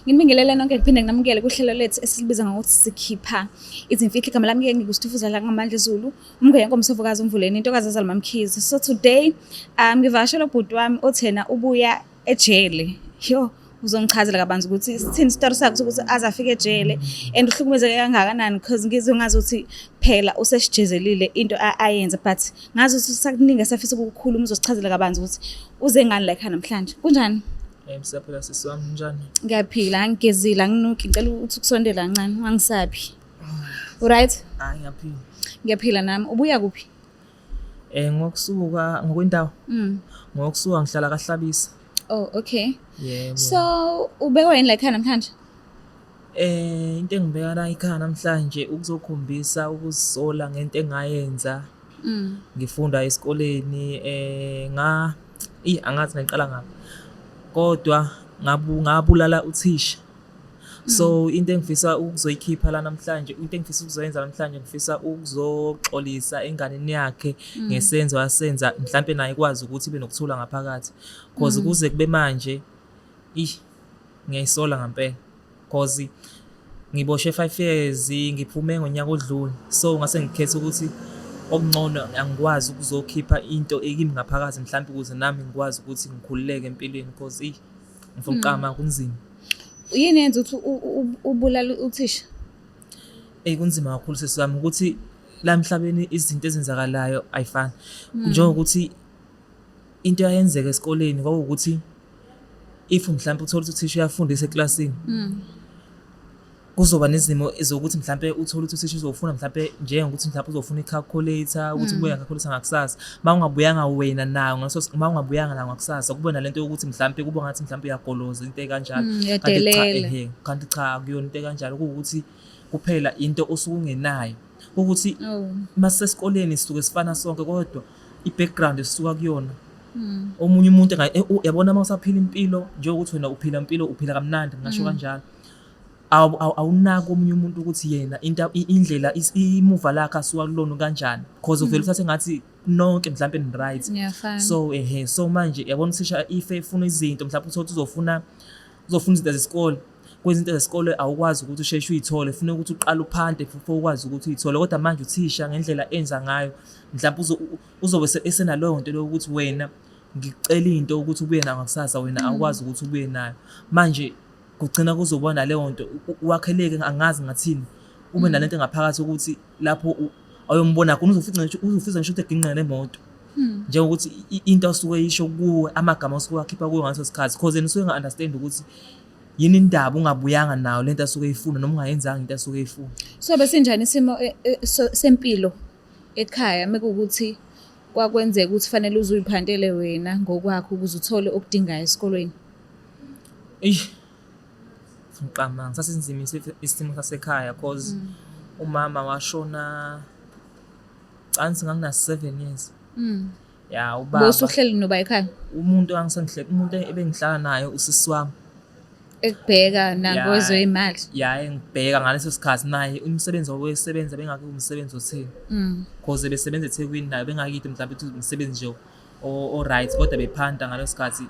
Nginibingelele nonke ngiphinde nginamukele kuhlelo lethu esilibiza ngokuthi sikhipha izimfihlo. Igama lami ke ngikuSthufuza la ngamandla Zulu, umngane komsofokazi umvuleni intokazi azalwa Mamkhize. So today ngivakashela ubhuti wami othena ubuya ejele. Yo, uzongichazela kabanzi ukuthi sithini isitori sakhe sokuthi aze afike ejele and uhlukumezeke kangakanani, because ngizwe ngazi ukuthi phela usesijezelile into ayenza, but ngazi ukuthi sakuningi esafisa ukukhuluma. Uzosichazela kabanzi ukuthi uze ngani la ekhaya namhlanje. Kunjani? Siyaphila sisi wami, njani? Ngiyaphila, angigezile, anginuki. Ngicela ukuthi ukusondela kancane, ungangisabi. Uright? Ah, ngiyaphila. Ngiyaphila nami. Ubuya kuphi? Ngokusuka ngokwendawo. Ngokusuka ngihlala kaHlabisa. Oh, okay. Yebo. So ubekwa yini la ekhaya namhlanje? Into engibeka la ekhaya namhlanje ukuzokhombisa ukuzisola ngento engayenza. Ngifunda esikoleni nga i angazi ngiqala ngaphi. Kodwa ngabulala uthisha. So into engifisa ukuzoyikhipha la namhlanje, into engifisa ukuzoyenza namhlanje, ngifisa ukuzoxolisa enganeni yakhe ngesenzo asenza, mhlampe naye ikwazi ukuthi ibe nokuthula ngaphakathi. Cause kuze kube manje ih ngiyayisola ngempela. Cause ngiboshwe 5 years, ngiphume ngonyaka odlule. So ngase ngikhetha ukuthi okungcono angikwazi ukuzokhipha into ekimi ngaphakathi mhlampe ukuze nami ngikwazi ukuthi ngikhululeke empilweni, cause ih ngifuna uqama kunzima. Yini yenza ukuthi ubulale uthisha? Ey, kunzima kakhulu sisi wami ukuthi la emhlabeni izinto ezenzakalayo ayifani. Njengokuthi into eyayenzeka esikoleni kwakuwukuthi if mhlampe uthola ukuthi uthisha uyafundisa eklasini, kuzoba nezimo zokuthi mhlampe uthole ukuthi uthisha uzofuna mhlampe njengokuthi mhlampe uzofuna i-calculator ukuthi ubuye nge-calculator ngakusasa. Uma ungabuyanga wena nayo ngaso, uma ungabuyanga nayo ngakusasa, kube nalento yokuthi mhlampe kube ngathi mhlampe uyagoloza, into ekanjalo. Kanti cha, uyadelela. Ehe, kanti cha, akuyona into ekanjalo, kuwukuthi kuphela into osuke ungenayo. Ukuthi masisesikoleni sisuke sifana sonke, kodwa i-background esisuka kuyona, omunye umuntu yabona uma usaphila impilo njengokuthi wena uphila impilo, uphila kamnandi, ngingasho kanjalo, awunaki omunye umuntu ukuthi yena into indlela imuva lakhe asuka kulona kanjani, because uvele uthathe ngathi nonke mhlampe ni right. Niyafana. So ehe, so manje yabona uthisha if efuna izinto, mhlawumbe uthole ukuthi uzofuna izinto zesikole, kwezinto zesikole awukwazi ukuthi usheshe uyithole, funa ukuthi uqale uphante before ukwazi ukuthi uyithole. Kodwa manje uthisha ngendlela enza ngayo, mhlawumbe uzobe esenaleyo nto leyo ukuthi wena ngikucela into ukuthi ubuye nayo ngakusasa, wena awukwazi ukuthi ubuye nayo. Manje kugcina kuzoba naleyo nto wakheleke, angazi ngathini, ube nalento ngaphakathi ukuthi lapho ayombona khona uzofica ngisho ukuthi eginqe nemoto, njengokuthi into asuke eyisho kuwe, amagama asuke wakhipha kuwe ngaleso sikhathi, cause yena usuke enga-understand ukuthi yini indaba ungabuyanga nayo lento asuke eyifuna noma ungayenzanga into asuke eyifuna. So besinjani isimo sempilo ekhaya mekuwukuthi kwakwenzeka ukuthi fanele uze uyiphantele wena ngokwakho ukuze uthole okudingayo esikolweni? Eish, ngiqamanga, sasinzima isimo sasekhaya, cause umama washona cansi ngangina 7 years. Ya, ubaba. Bowusuhleli noba ekhaya? Umuntu angisengihle, umuntu ebengihlala naye usisi wami. Ekubheka nangokwezemali. Ya, engibheka ngaleso sikhathi, naye umsebenzi owesebenza bengake umsebenzi otheni. Cause besebenza eThekwini naye, bengakide mhlawumbe ukuthi umsebenzi nje o right, kodwa bephanta ngaleso sikhathi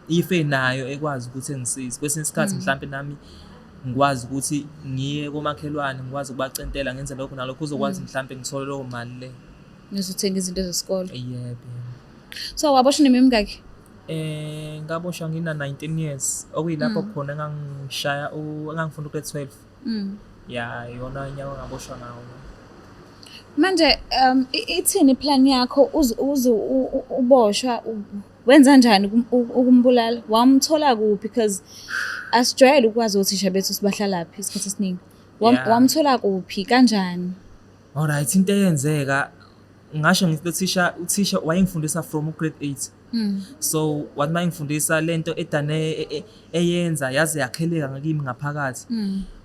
if enayo ekwazi ukuthi engisize. Kwesinye isikhathi mhlampe nami ngikwazi ukuthi ngiye komakhelwane, ngikwazi ukubacentela, ngenze lokho nalokho, uzokwazi mhlampe ngithole leyo mali le. Ngizothenga izinto zesikole. Yebo. So waboshwa neminyaka emingaki? Ngaboshwa ngina 19 years, okuyilapho khona engangishaya engangifunda ugrade 12. Ya, iyona inyanga engaboshwa ngawo. Manje ithini iplan yakho uze uboshwa, wenza kanjani ukumbulala? Wamthola kuphi? Because asijwayele ukwazi othisha bethu sibahlalaphi isikhathi esiningi. Wamthola kuphi kanjani? Alright, into eyenzeka, ngasho ngithi uthisha wayengifundisa from grade 8. So wathi mayengifundisa lento edane eyenza yaze yakheleka ngakimi ngaphakathi.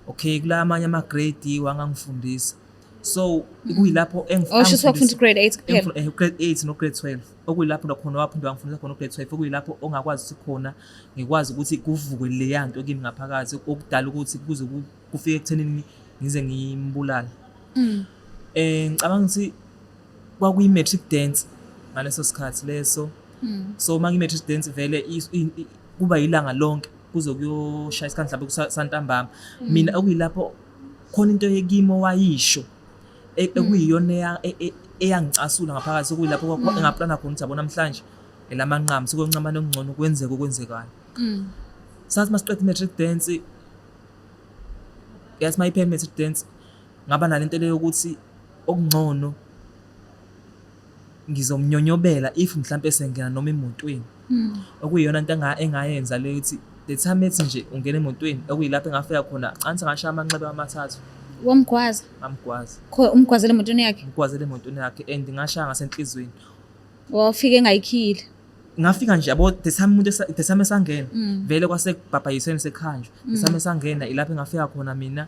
Okay, kula amanye ama grade wangangifundisa. So kuyilapho Oh, shuthi wakufunda grade 8 kuphela. Grade 8 no grade 12. Okuyilapho nakhona waphinda wangifundisa khona grade 12, okuyilapho ongakwazi ukuthi khona ngikwazi ukuthi kuvuke le yanto kimi ngaphakathi okudala ukuthi kuze kufike ekuthenini ngize ngimbulale. Ngicabanga ukuthi kwakuyi matric dance ngaleso sikhathi leso. So uma ngi matric dance vele kuba ilanga lonke. Kuze kuyoshaya isikhathi mhlawumbe kusantambama. Mina okuyilapho khona into yekimi owayisho ekuyiyona eyangicasula ngaphakathi, okuyilapho engaplana khona ukuthi yabo namhlanje elamanqamu sekuyoncamana okungcono kwenzeke okwenzekayo. Sathi masiqeda i-matric dance, yathi mayiphela i-matric dance ngaba nalento le yokuthi okungcono ngizomnyonyobela if mhlampe sengena noma emotweni. Okuyiyona nto engayenza le yokuthi the time ethi nje ungena emotweni, okuyilapho engafika khona angithi ngashaya amanxeba amathathu. Wamgwaza? Ngamgwaza. Umgwazele emotweni yakhe? Ngigwazele emotweni yakhe and ngashaya ngasenhlizweni. Wafika engayikhile? Ngafika nje yabo the time umuntu the time esangena vele kwase kubhabhayisweni sekhanjwa. The time esangena ilapho engafika khona mina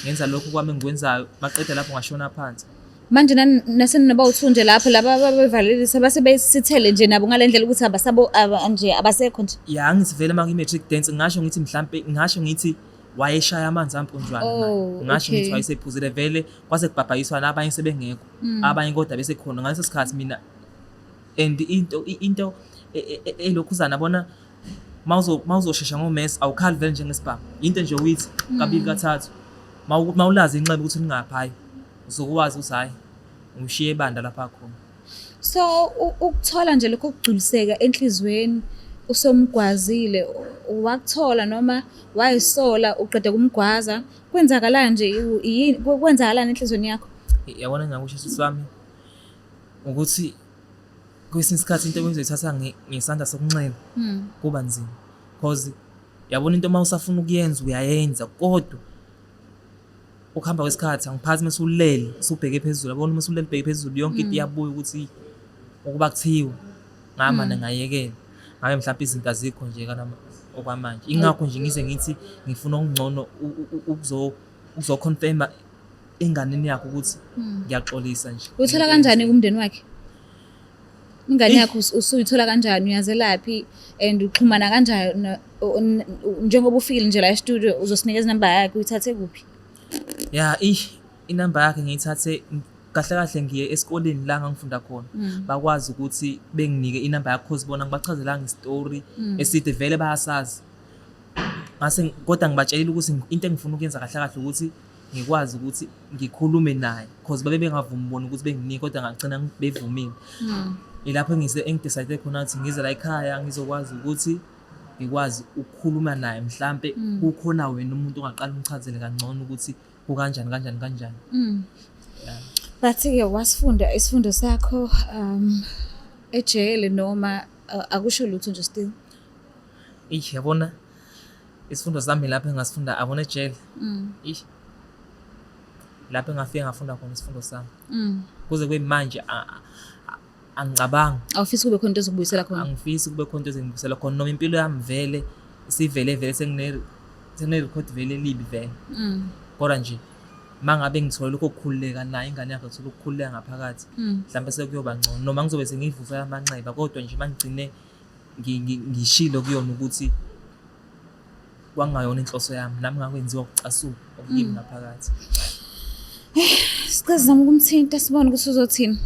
ngenza lokho kwami engikwenzayo, maqeda lapho ngashona phansi. Manje naseninoba u-two nje lapho laba ababevalelisa base besithele nje nabo ngale ndlela ukuthi abasabo nje abasekho nje. Ya, angithi vele uma kuyi-matric dance ngasho ngithi mhlampe ngasho ngithi wayeshaya amanzi amponjwana naye. Ngasho ngithi wayesephuzile vele kwase kubhabhayiswa nabanye sebengekho. Abanye kodwa bese khona ngaleso sikhathi mina and into elokhuzana yabona mawuzoshesha ngomese awukhali vele njengesibhamu. Into nje uyithi kabili kathathu. Mawulazi inxeba ukuthi lingaphi hhayi uzokwazi ukuthi hhayi umshiye ebanda lapha khona. So ukuthola nje lokho kugculiseka enhlizweni usomgwazile wakuthola noma wayisola uqeda kumgwaza, kwenzakalani nje yini kwenzakalani enhlizweni yakho? Yabona engingakusho sisi wami ukuthi kwesinye isikhathi into ozoyithatha ngesandla sokunxele kuba nzima, cause yabona into uma usafuna ukuyenza uyayenza, kodwa ukuhamba kwesikhathi angiphathi mase ulele usubheke phezulu, yabona uma usulele ubheke phezulu yonke into iyabuya ukuthi ukuba kuthiwa ngamane ngayekela ngabe mhlawumbe izinto azikho nje okwamanje. Ingakho nje ngize ngithi ngifuna okungcono ukuzoconfirma enganeni yakho ukuthi ngiyaxolisa nje. Uthola kanjani kumndeni wakhe? Ingane yakho usuyithola kanjani, uyazelaphi and uxhumana kanjani njengoba ufikile nje la e-studio uzosinikeza inamba yakhe uyithathe kuphi? Ya, inamba yakhe ngiyithathe kahle kahle ngiye esikoleni la ngangifunda khona. Bakwazi ukuthi benginike inamba yakhe cause bona ngibachazelanga isitori eside vele bayasazi. Ngase kodwa ngibatshelile ukuthi into engifuna ukuyenza kahle kahle ukuthi ngikwazi ukuthi ngikhulume naye cause babe bengavumi bona ukuthi benginike, kodwa ngagcina bevumile. Ilapho engidecide khona ukuthi ngize la ekhaya ngizokwazi ukuthi ngikwazi ukukhuluma naye, mhlampe kukhona wena umuntu ongaqala umchazele kangcono ukuthi kukanjani kanjani kanjani. But-ke wasifunda isifundo sakho ejele noma akusho lutho nje still? Eish, yabona isifundo sami lapho engasifunda abona ejele. Eish, lapho engafika ngafunda khona isifundo sami. Kuze kube manje angicabangi. Awufisi kube khona into ezokubuyisela khona? Angifisi kube khona into ezongibuyisela khona, noma impilo yami vele isivele vele sengine record vele elibi vele. Kodwa nje mangabe ngithola lokho kukhululeka naye ingane yakhe ithola ukukhululeka ngaphakathi, mhlawumbe sekuyoba ngcono, noma ngizobe sengiyivusa amanxeba, kodwa nje mangigcine ngishilo kuyona ukuthi kwangayona inhloso yami, nami ngakwenziwa ukucasuka okukimi ngaphakathi. Sicela sizame ukumthinta sibone ukuthi uzothini.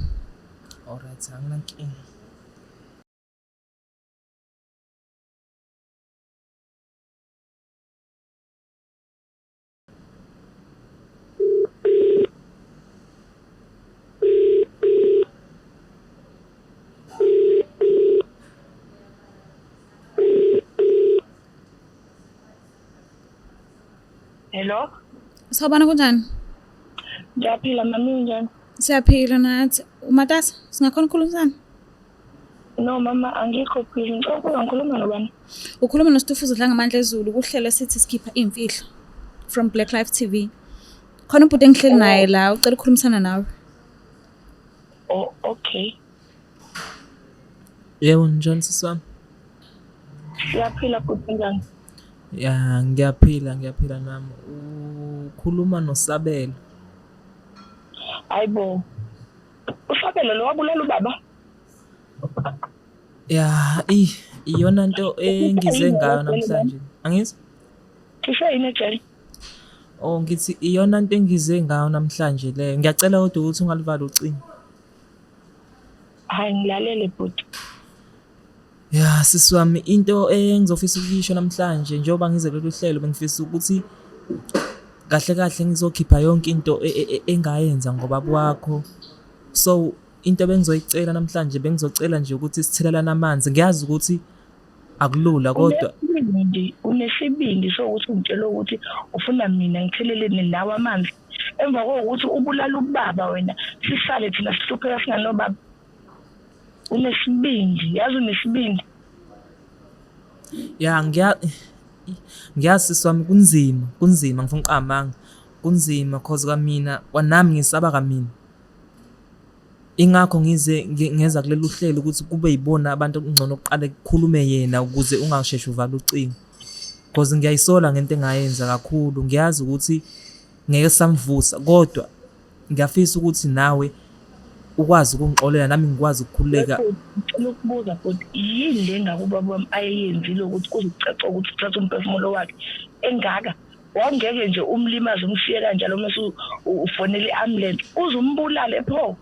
Alright, anginankinga. Hello. Sawubona, kunjani? Ngiyaphila mami, unjani? Siyaphila nathi. Umatasa, singakhona ukukhulumisana? No mama, angikho phila. Ngicela ukuba ngikhuluma nobani? Ukhuluma noStufuza Dlangamandla Ezulu kuhlelo sithi sikhipha imfihlo from Black Life TV. Khona ubhuti engihleli naye la, ucela ukukhulumisana nawe. Oh, okay. Yebo, njani sisi wami? Siyaphila bhuti, njani? Ya, ngiyaphila, ngiyaphila nami. Ukhuluma noSabelo. Hayibo. USabelo lo wabulala ubaba? Ya, iyona nto engize ngayo namhlanje. Angizwa? Cishe yini ejele? Oh, ngithi iyona nto engize ngayo namhlanje leyo. Ngiyacela kodwa ukuthi ungalivali ucingo. Hayi, ngilalele bhuti. Ya sisi wami, into engizofisa ukuyisho namhlanje njengoba ngize kulolu hlelo, bengifisa ukuthi kahle kahle ngizokhipha yonke into engayenza ngobaba wakho. So into ebengizoyicela namhlanje, bengizocela nje ukuthi sithelelane amanzi. Ngiyazi ukuthi akulula kodwa Unesibindi, unesibindi sokuthi ungitshele ukuthi ufuna mina ngithelelene nawe amanzi emva kokuthi ubulala ubaba wena, sisale thina sihlupheka singanobaba. Unesibindi, yazi unesibindi. Ya, ngiyazi sisi wami, kunzima, kunzima, ngifuna ukuqamba amanga. Kunzima cause kwamina, kwanami ngisaba kwamina. Ingakho ngize ngeza kulolu hlelo ukuthi kube yibona abantu okungcono kuqale kukhulume yena ukuze ungasheshi uvale ucingo. Cause ngiyayisola ngento engayenza kakhulu. Ngiyazi ukuthi ngeke samvusa kodwa ngiyafisa ukuthi nawe ukwazi ukungixolela nami ngikwazi ukukhululeka. Ngicela ukubuza bhuti, yini le ngaka ubaba wami ayeyenzile ukuthi kuze kucace ukuthi uthatha umphefumulo wakhe engaka? Wawungeke nje umlimaze umshiye kanjalo mase ufonela i-ambulance uze umbulale pho?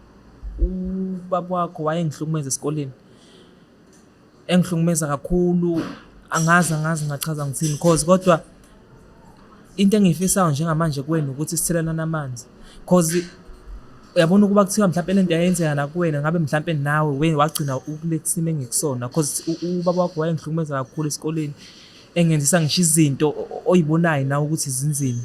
Ubaba wakho wayengihlukumeza esikoleni, engihlukumeza kakhulu, angazi angazi ngingachaza ngithini cause kodwa into engiyifisayo njengamanje kuwena ukuthi sithelelane amanzi, cause uyabona ukuba kuthiwa mhlampe lento yayenzeka nakuwena ngabe mhlampe nawe wagcina ukule simo engikusona, cause ubaba wakho wayengihlukumeza kakhulu esikoleni, engenzisa ngisho izinto oyibonayo nawe ukuthi zinzima.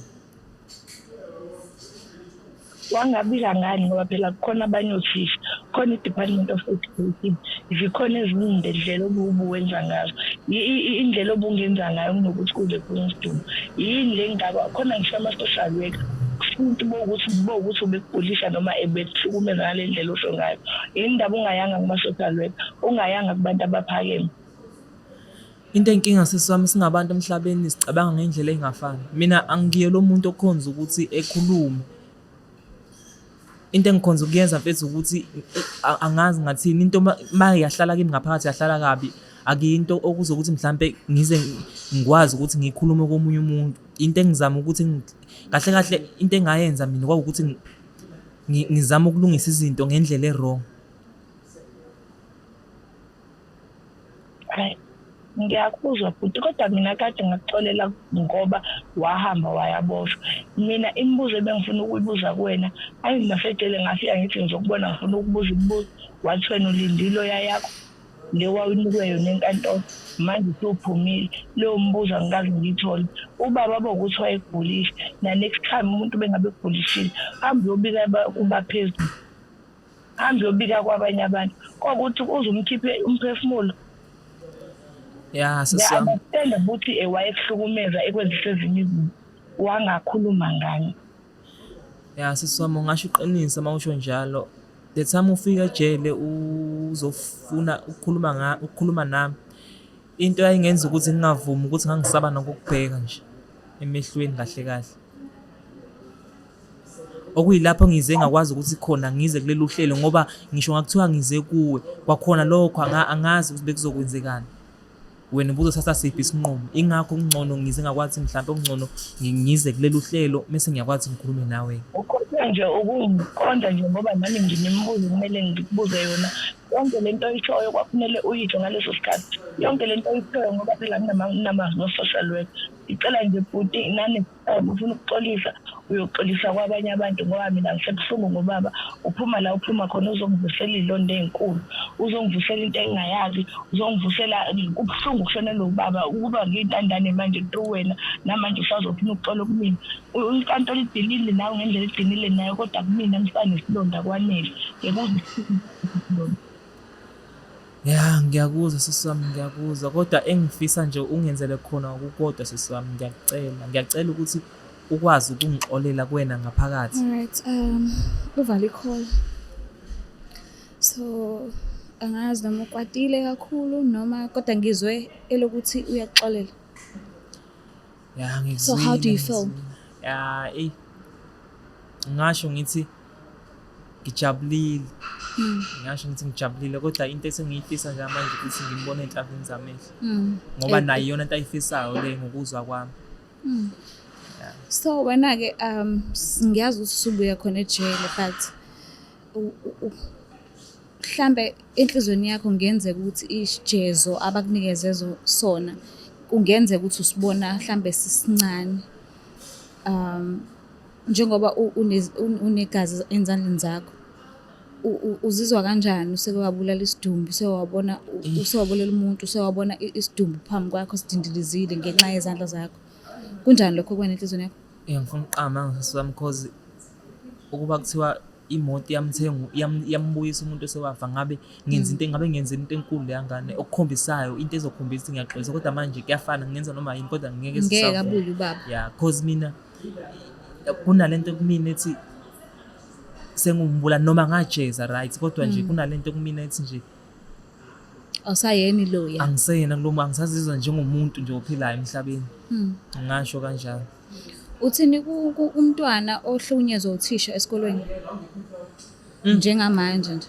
Wangabika ngani, ngoba phela kukhona abanye othisha, khona i-Department of Education, zikhona ezinye iy'ndlela obuwenza ngazo, indlela obungenza ngayo kunokuthi kuze kuphume isidumbu. Yini le ngaka? Khona ngisho ama-social worker, futhi bowukuthi ubekubhulisha noma ebekuhlukumeza ngale ndlela osho ngayo. Yini ndaba ungayanga kuma-social worker, ungayanga kubantu abaphakeme? Into eyinkinga sisi wami, singabantu emhlabeni sicabanga ngey'ndlela ey'ngafani. Mina angiye lo muntu okhonza ukuthi ekhulume. Into engikhonza ukuyenza mfethu ukuthi angazi ngathini, into uma yahlala kimi ngaphakathi yahlala kabi, akuyinto okuzokuthi mhlampe ngize ngikwazi ukuthi ngikhulume komunye umuntu. Into engizama ukuthi kahle kahle into engayenza mina kwawukuthi ngizame ukulungisa izinto ngendlela e-wrong. Hayi, ngiyakuzwa bhuti, kodwa mina kade ngakuxolela ngoba wahamba wayaboshwa. Mina imibuzo ebengifuna ukuyibuza kuwena, angithi nasejele ngafika ngithi ngizokubona ngifuna ukubuza imibuzo, wathi wena ulindile oya yakho le wawunikwe yona enkantolo, manje usuphumile. Leyo mbuzo angikaze ngiyithole. Ubaba bowukuthi wayekugulisha, na-next time umuntu bengabe ekugulishile, hambe uyobika kubaphezulu. Hambe uyobika kwabanye abantu. Kokuthi uze umkhiphe umphefumulo. Ya sisi wami. Ngiya-understand ukuthi wayekuhlukumeza ekwenzisa ezinye izinto. Wangakhuluma ngani. Ya sisi wami, ungasho iqiniso uma usho njalo. The time ufika ejele uzofuna ukukhuluma nga ukukhuluma nami, into eyayingenza ukuthi ngingavumi ukuthi ngangisaba nokukubheka nje emehlweni kahle kahle. Okuyilapho ngize ngakwazi ukuthi khona ngize kulelu hlelo ngoba ngisho ngakuthiwa ngize kuwe kwakhona lokho angazi ukuthi bekuzokwenzekani, wena ubuzothatha siphi isinqumo. Ingakho kungcono ngize ngakwazi mhlampe okungcono ngize kulelu hlelo mese ngiyakwazi ngikhulume nawe. Ukhohlwe nje ukungiqonda nje ngoba nami nginemibuzo kumele ngikubuze yona. Yonke lento oyishoyo kwakufanele uyisho ngaleso sikhathi. Yonke lento oyishoyo ngoba phela nginamazwi o-social worker. Ngicela nje bhuti nani ufuna ukuxolisa uyoxolisa kwabanye abantu ngoba mina ngisebuhlungu ngobaba. Uphuma la uphuma khona uzongivusela iy'londa ey'nkulu, uzongivusela into engingayazi, uzongivusela kubuhlungu ukushonelwa ubaba, ukuba ngiyintandane manje through wena namanje usazofuna ukuxola kumina. Inkantolo idilile nawe ngendlela egcinile nayo kodwa kumina ngisanesilonda kwanele. Ngeke uze isilonda. Ya, ngiyakuzwa sisi wami, ngiyakuzwa kodwa engifisa nje ungenzele khona okukodwa sisi wami, ngiyakucela, ngiyacela ukuthi ukwazi ukungixolela kuwena ngaphakathi. Alright, uvale i-call. So angazi noma ukwatile kakhulu noma kodwa ngizwe elokuthi uyakuxolela. Ya, ngikuzwile. So how do you feel? Ya, eyi ngingasho ngithi ngijabulile. Ngingasho ngithi ngijabulile kodwa into esengiyifisa nje manje ukuthi ngimbone ey'nhlamvini zamehlo. Ngoba nayo iyona into ayifisayo le ngokuzwa kwami. So wena-ke ngiyazi ukuthi usubuya khona ejele but Mhlambe enhliziyweni yakho kungenzeka ukuthi isijezo abakunikeze sona kungenzeka ukuthi usibona mhlambe sisincane. Njengoba unegazi ezandleni zakho, uzizwa kanjani useke wabulala isidumbu, usewabona usewabulala umuntu, usewabona isidumbu phambi kwakho sidindilizile ngenxa yezandla zakho? Kunjani lokho kuwena enhliziyweni yakho? Ngifuna ukuqamba ngesisi wami, cause ukuba kuthiwa imoto iyamthenga, iyambuyisa umuntu osewafa, ngabe ngenza into, ngabe ngenza into enkulu leya ngane okukhombisayo, into ezokhombisa ukuthi ngiyaxolisa. Kodwa manje kuyafana, ngingenza noma yini, kodwa ngeke Ngeke sisavuma. abuye ubaba. Yeah, cause mina kunalento kumina ethi sengumbula noma ngajeza, right, kodwa nje kunalento kumina ethi nje Awusayeni loya. Angiseyena kulo, angisazizwa njengomuntu nje ophilayo emhlabeni. Ngingasho kanjalo. Uthini kumntwana ohlukunyezwa uthisha esikolweni njengamanje nje?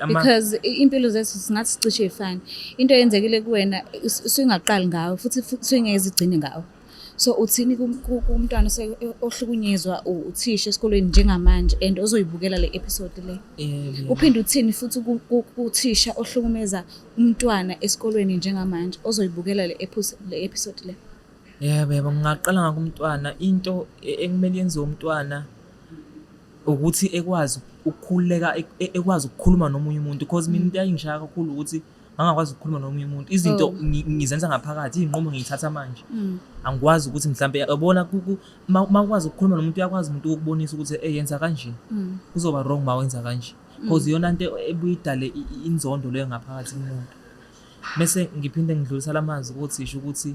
Because impilo zethu singathi sicishe ifane. Into eyenzekile kuwena usingaqali ngawe, futhi singeze igcine ngawe. So uthini kumntwana ohlukunyezwa uthisha esikolweni njengamanje and ozoyibukela le episode le? Yebo. Uphinde uthini futhi kuthisha ohlukumeza umntwana esikolweni njengamanje ozoyibukela le episode le? Yebo, ngingaqala ngakumntwana. Into ekumele yenziwe umntwana ukuthi ekwazi ukukhululeka, ekwazi ukukhuluma nomunye umuntu, because mina into eyayingishaya kakhulu ukuthi ngangakwazi ukukhuluma nomunye umuntu. Izinto ngizenza ngaphakathi, iy'nqumo ngiy'thatha manje. Angikwazi ukuthi mhlampe yabona, ma ukwazi ukukhuluma nomuntu, uyakwazi umuntu ukukubonisa ukuthi ey, yenza kanje, kuzoba wrong ma wenza kanje, because iyona nto ebuye idale inzondo leyo ngaphakathi kumuntu. Bese ngiphinde ngidlulisa lamazwi kothisha ukuthi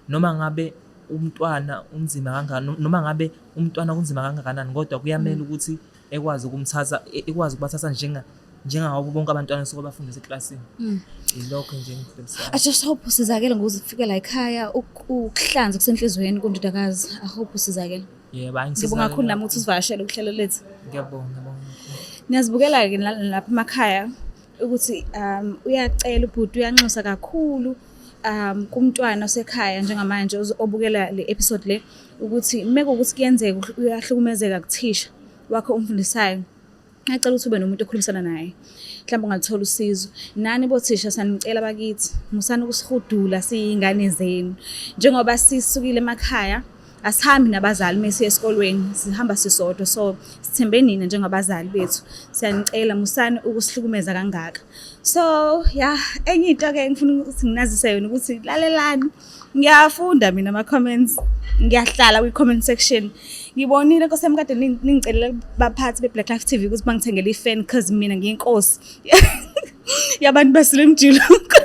noma ngabe umntwana unzima kangaka, noma ngabe umntwana kunzima kangakanani, kodwa kuyamele ukuthi ekwazi ukumthatha, ekwazi ukubathatha njengabo bonke abantwana esuke bafundisa eklasini. Yilokho nje engidlulisayo. I just hope usizakele ngokuze ufike la ekhaya, ukuhlanza kusenhliziyweni kundodakazi. I hope usizakele. Yebo, hayi. Ngibonga kakhulu nami ukuthi usivakashele kuhlelo lethu. Ngiyabonga, ngiyabonga kakhulu. Niyazibukela-ke lapha emakhaya ukuthi uyacela ubhuti, uyanxusa kakhulu kumntwana osekhaya njengamanje obukela le episode le, ukuthi mekuwukuthi kuyenzeka uyahlukumezeka kuthisha wakho omfundisayo, ngiyacela ukuthi ube nomuntu okhulumisana naye, mhlawumbe ungathola usizo. Nani bothisha, sanicela bakithi, musani ukusihudula siyingane zenu. Njengoba sisukile emakhaya, asihambi nabazali mesiya esikolweni, sihamba sisodwa, so sithembe nina njengabazali bethu. Siyanicela, musani ukusihlukumeza kangaka. So yeah, enye into-ke ngifuna ukuthi nginazise yona ukuthi lalelani, ngiyafunda mina ama-comments, ngiyahlala kwi-comment section. Ngibonile, nkosi yami, kade ningicelela baphathi be-Black Life TV ukuthi bangithengele i-fan, cause mina ngiyinkosi yabantu basile emjuluko.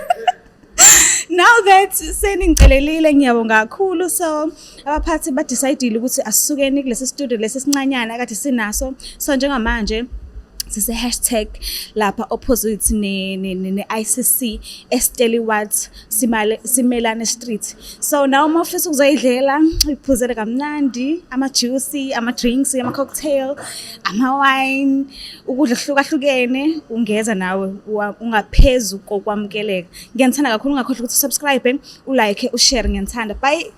Now that seningicelelile, ngiyabonga kakhulu. So abaphathi ba-decide-ile ukuthi asisukeni kulesi studio lesi esincanyana akade sinaso. So njengamanje sise hashtag lapha opposite ne ICC eStelliwat Simale Simelane Street. So nawe uma ufisa ukuzoyidlela, uyiphuzele kamnandi, ama juice, ama drinks, ama cocktail, ama wine, ukudla okuhlukahlukene, ungeza nawe, ungaphezu kokwamukeleka. Ngiyanithanda kakhulu, ungakhohlwa ukuthi usubscribe, ulike, ushare. Ngiyanithanda, bye.